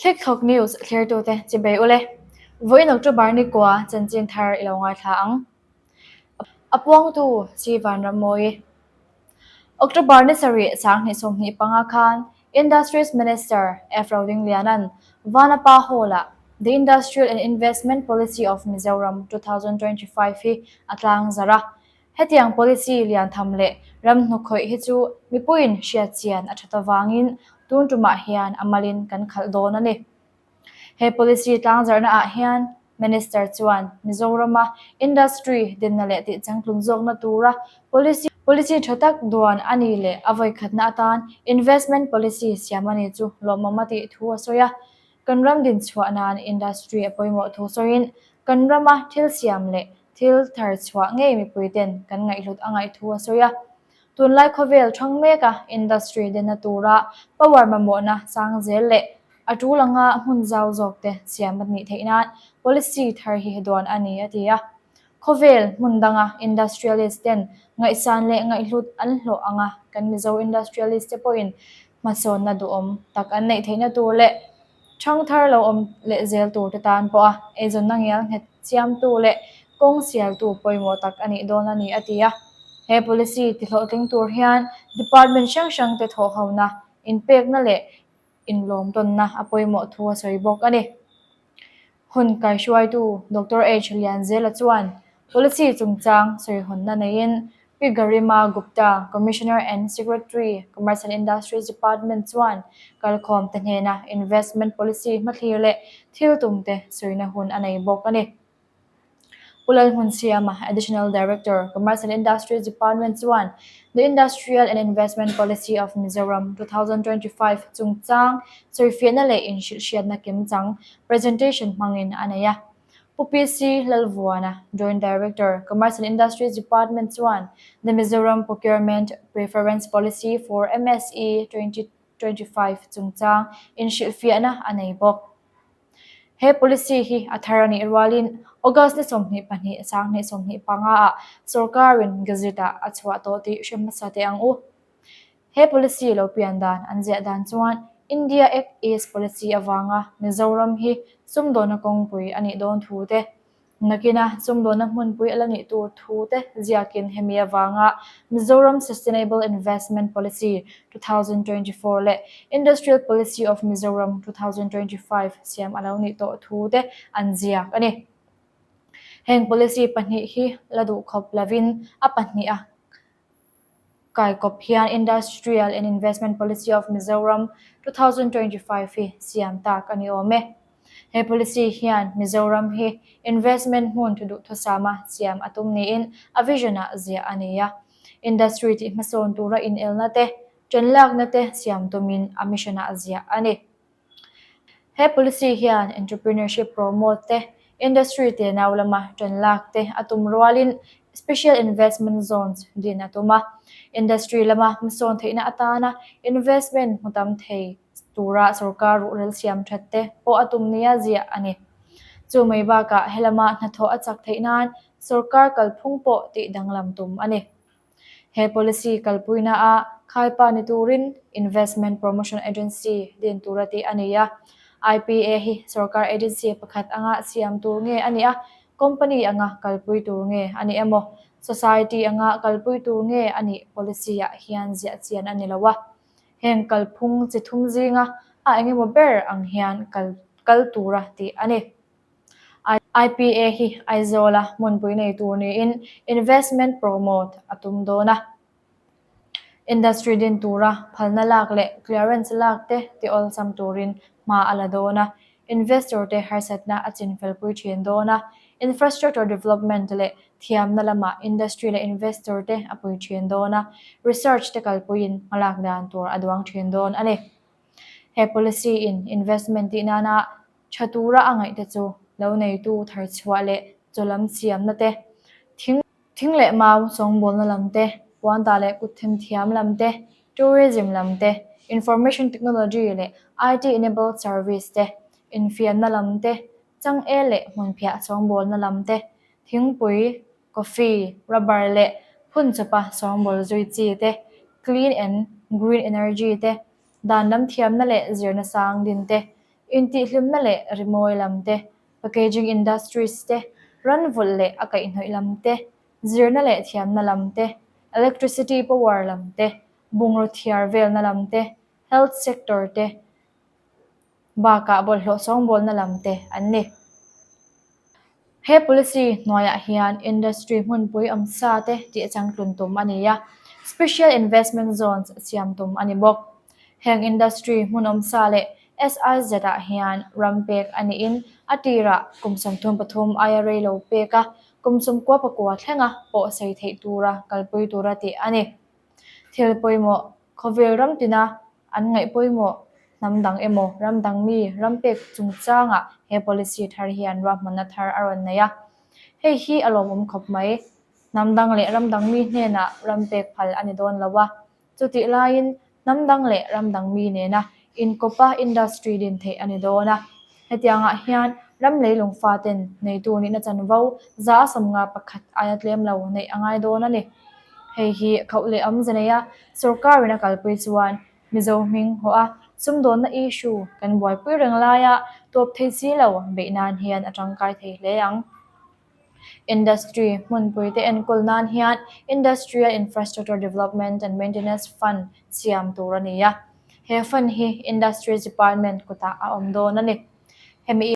Thlikthawk News thlirtute chibei ule. Vawiin October ni kua chanchin thar i lo ngaithla ang. A puangtu Chi Vanrammawi. October ni sarih 2025 khan Industries Minister F Rodingliana'n Vanapa Hall-ah The Industrial and Investment Policy of Mizoram 2025 hi a tlangzarh a. Hetiang policy lian tham leh ram hnukkhawih hi chu mipuiin hriat chian a that avangin tun tumah hian a malin kan khalh dawn a ni. He policy tlangzarhna ah hian Minister chuan Mizorama industry dinna leh tihchangtlung zawkna tura policy policy tha tak duan a ni leh a vawikhatna atan investment policy siam a ni chu lawmawm a tih thu a sawi a. Kan ram dinchhuah nan industry a pawimawh thu sawiin kan rama thil siam leh thil thar chhuah ngei mipuiten kan ngaihhlut a ngaih thu a sawi a. Tunlai khawvel thang meka industry denna tura power mamawhna sang zel leh a tul anga hmun zau zawk te siam a nih theih nan policy thar hi duan a ni a ti a. Khawvel hmun danga industrialist ten ngaihsan leh ngaihhlut an hlawh anga kan Mizo industrialist te pawhin hmasawnna duhawm tak an neih theihna tur leh Thangthar lo awm leh zel tur te tan pawha eizawnna ngial nghet chiamtu leh kawng sialtu pawimawh tak a nih dawn a ni, a ti a. He policy tihlawhtling tur hian department hrang hrang te thawhhona, inpekna leh inlawmtawnna a pawimawh thu a sawi bawk a ni. Hun kaihruaitu Doctor H. Lianzela chuan policy chungchang sawihawnna neiin Pi Garima Gupta, Commissioner and Secretary, Commerce and Industries Department chuan kalkhawmte hnena investment policy hmathlir leh thil tumte sawina hun a nei bawk a ni. Pu Lalhmunsiama, Additional Director, Commerce and Industries Department chuan The Industrial and Investment Policy of Mizoram 2025 chungchang sawifiahna leh inhrilhhriatna kimchang presentation hmangin a nei a. Pu PC Lalvuana, Joint Director, Commerce and Industries Department chuan The Mizoram Procurement Preference Policy for MSE 2025 chungchang inhrilhfiahna a nei bawk. He policy hi a thar a nih rualin August ni 22, 2025 ah sorkarin Gazette-ah a chhuah tawh tih hre hmasa teh ang u. He policy lo pian dan an ziah dan chuan India Act East Policy avanga Mizoram hi sumdawnna kawngpui a nih dawn thu te, nakina sumdawnna hmunpui a la nih tur thu te ziakin hemi avanga Mizoram Sustainable Investment Policy 2024 leh Industrial Policy of Mizoram 2025 siam a lo nih tawh thu te an ziak a ni. Heng policy pahnih hi la duhkhawp lovin a pahniha Kaikawp hian Industrial and Investment Policy of Mizoram 2025 hi siam tak a ni awm e. He policy hian Mizoram hi investment hmun thu duhthusama siam a tum niin a vision-ah ziah a ni a. Industry tih hmasawn tura inelna te, ṭanlakna te siam tumin a mission-ah ziah a ni. He policy hian entrepreneurship promote te, industry tenau lama ṭan lak te a tum rualin special investment zones din a tum a. Industry lama hmasawn theihna atana investment hmu tam thei tura sorkar ruhrel siam ṭhat te pawh a tum nia ziah a ni. Chu mai bakah helama hnathawh a chak theih nan sorkar kalphung pawh tih danglam tum a ni. He policy kalpuina a khaipa ni turin Investment Promotion Agency din tura tih a ni a. IPA hi sorkar agency pakhat anga siam tur nge a nih a, company anga kalpui tur nge a nih emaw, society anga kalpui tur nge a nih policy-ah hian ziah chian a ni lo a. Heng kalphung chi thum zinga a engemaw ber ang hian kal kal tura tih a ni. IPA hi Aizawla hmunpui nei tur niin investment promote a tum dawn a. Industry din tura phalna lak leh clearance lak te ti awlsam turin hma a la dawn a, investor te harsatna a chinfelpui thin dawn a, infrastructure development leh thiamna lamah industry leh investor te a pui thin dawn a, research te kalpuiin hmalak dan tur a duang thin dawn a ni. He policy in investment tih nana Tha tura a ngaih te chu lo neitu thar chhuah leh chaw lam siamna te, thing thing leh mau sawngbawlna lam te, puantah leh kut themthiam lam te, tourism lam te, information technology leh IT enabled service te, infiamna lam te, changel leh hmunphiah sawngbawlna lam te, thingpui, coffee, rubber leh phun chawpa sawngbawl zui chi te, clean and green energy te, dan lam thiamna leh zirna sang din te. Intihhlimna leh rimawi lam te, packaging industries te, ran vulh leh a kaihhnawih lam te, zirna leh thiamna lam te, electricity power lam te, bungraw thiar velna lam te, health sector te bakah bawlhhlawh sawngbawlna lam te an ni. He policy hnuaiah hian industry hmunpui awm sa te tih changtlun tum a ni a, Special Investment Zones siam tum a ni bawk. Heng industry hmun awm sa leh SIZ-ah hian ram pek a niin a tirah kum 33 aia rei lo pek a, kum 99 thlenga pawh sei theih tura kalpui tura tih a ni. Thil pawimawh Khawvel ram tina an ngaih pawimawh hnam dang emaw ram dang mi ram pek chungchangah he policy thar hian ruahmanna thar a rawn nei a. Hei hi a lawmawm khawp mai. Hnam dang leh ram dang mi hnenah ram pek phal a ni dawn lo a. Chutih laiin hnam dang leh ram dang mi nena inkawpa industry din theih a ni dawn a. Hetiangah hian ram leilung faten neitu nihna chanvo 51% aia tlem lo neih a ngai dawn a ni. Hei hi khauh leh awmze neia sorkarin a kalpui chuan Mizo hming hawh a sumdawnna issue kan buaipui reng laia tawp thei si lo beih nan hian a tangkai thei hle ang. Industry hmunpuite enkawl nan hian Industrial Infrastructure Development and Maintenance Fund siam tur a ni a. He fund hi Industries Department kutah a awm dawn a ni. Hemi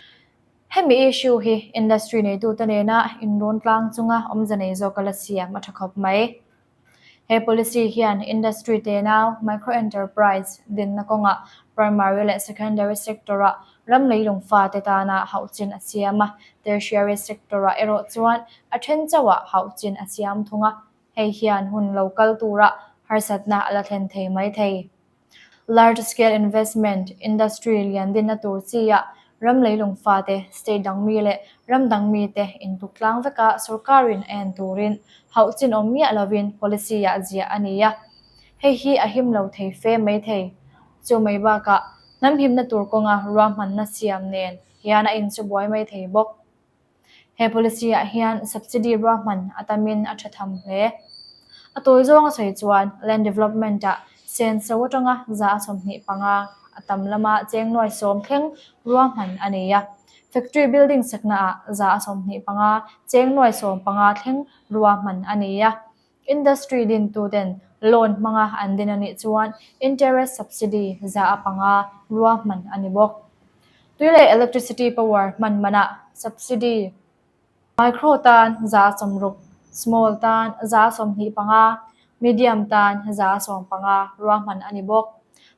Hemi issue hi industry neitute nena inrawn tlang chunga awmze nei zawk a la siam a tha khawp mai. He policy hian industry tenau, micro enterprise, dinna kawngah primary leh secondary sector-ah ram leilung fate tana hauh chin a siam a, tertiary sector-ah erawh chuan a then chauhah hauh chin a siam thung a, hei hian hun lo kal turah harsatna a la thlen thei mai thei. Large scale investment, industry lian dinna tur chi-ah ram leilung fate, state dang mi leh ram dang mite intuk tlang veka sorkarin a en turin hauh chin awm miah lovin policy-ah ziah a ni a. Hei hi a him lo thei fe mai thei. Chu mai bakah hnam himna tur kawnga ruahmanna siam nen hian a inchubuai mai thei bawk. He policy-ah hian subsidy ruahman a tamin a tha tham hle. A tawi zawng a sawi chuan Land Development-ah senso atanga 25% a tam lama cheng nuai sawm thleng ruahman a nei a. Factory building saknaah 25% cheng nuai 15 thleng ruahman a nei a. Industry dintuten loan hmanga an din a nih chuan interest subsidy 5% ruahman a ni bawk. Tui leh electricity power hman manah subsidy micro tan 60%, small tan 25%, medium tan 15% ruahman a ni bawk.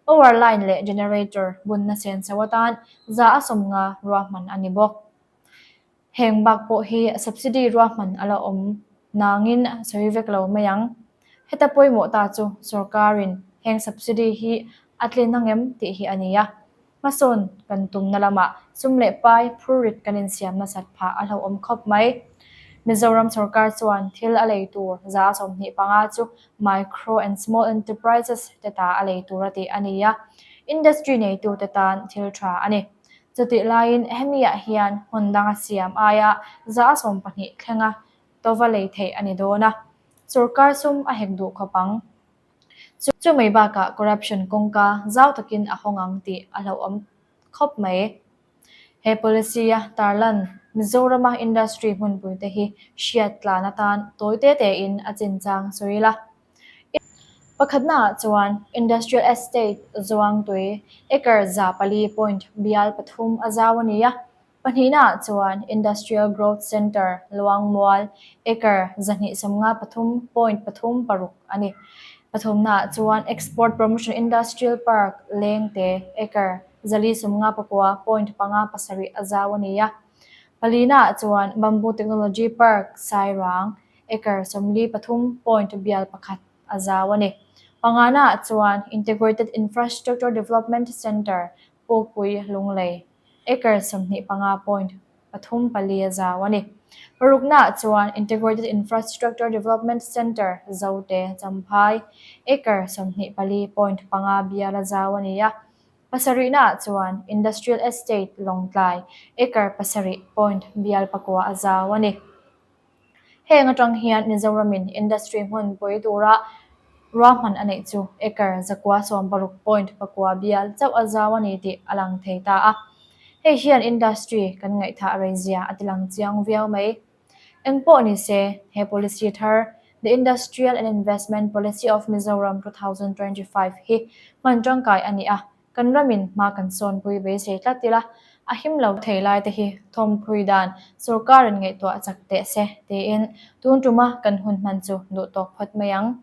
Power line leh generator bunna senso atan 50% ruahman a ni bawk. Heng bak pawh hi subsidy ruahman a la awm nangin sawi vek lo mai ang. Heta pawimawh ta chu sorkarin heng subsidy hi a tlin angem tih hi a ni a. Hmasawn kan tumna lamah sum leh pai phurrit kan insiam nasat phah a hlauhawm khawp mai. Mizoram sorkar chuan thil a lei tur 25% chu micro and small enterprises te ta a lei tur a tih a ni a, industry neitute tan thil tha a ni. Chutih laiin hemiah hian hmun danga siam aia 12% thlenga tova lei theih a ni dawn a, sorkar sum a hek duh khawp ang. Chu mai bakah corruption kawngka zau takin a hawng ang tih a hlauhawm khawp mai. He policy-a tarlan Mizorama industry hmunpuite hi hriat tlan atan tawi te tein a chinchang sawi la. Pakhatnaah chuan Industrial Estate Zuangtui acre 400 point bial pathum a zau a ni a. Pahnihnaah chuan Industrial Growth Centre Luangmual acre 253 point pathum paruk a ni. Pathumnaah chuan Export Promotion Industrial Park Lengte acre 459 point panga pasarih a zau a ni a. Palinaah chuan Bamboo Technology Park Sairang acre 43 point bial pakhat a zau a ni. Panganaah chuan Integrated Infrastructure Development Centre Pukpui Lunglei acre 25 point pathum pali a zau a ni. Paruknaah chuan Integrated Infrastructure Development Centre Zote Champhai acre 24 point panga bial a zau a ni a. Pasarihnaah chuan Industrial Estate Lawngtlai acre pasarih point bial pakua a zau a ni. Heng atang hian Mizoramin industry hmun pui tura ruahman a neih chu acre 960 point pakua bial chauh a zau a ni tih a lang thei ta a. Hei hian industry kan ngaihthah rei zia a tilang chiang viau mai. Eng pawh ni se, he policy thar, The Industrial and Investment Policy of Mizoram 2025 hi hman tangkai a ni a, kan ramin hma kan sawnpui beisei tlat ila, a him lo thei lai te hi thawmphui dan sorkarin ngaihtuah chak teh se tiin tun tuma kan hun hman chu duh tawk phawt mai ang.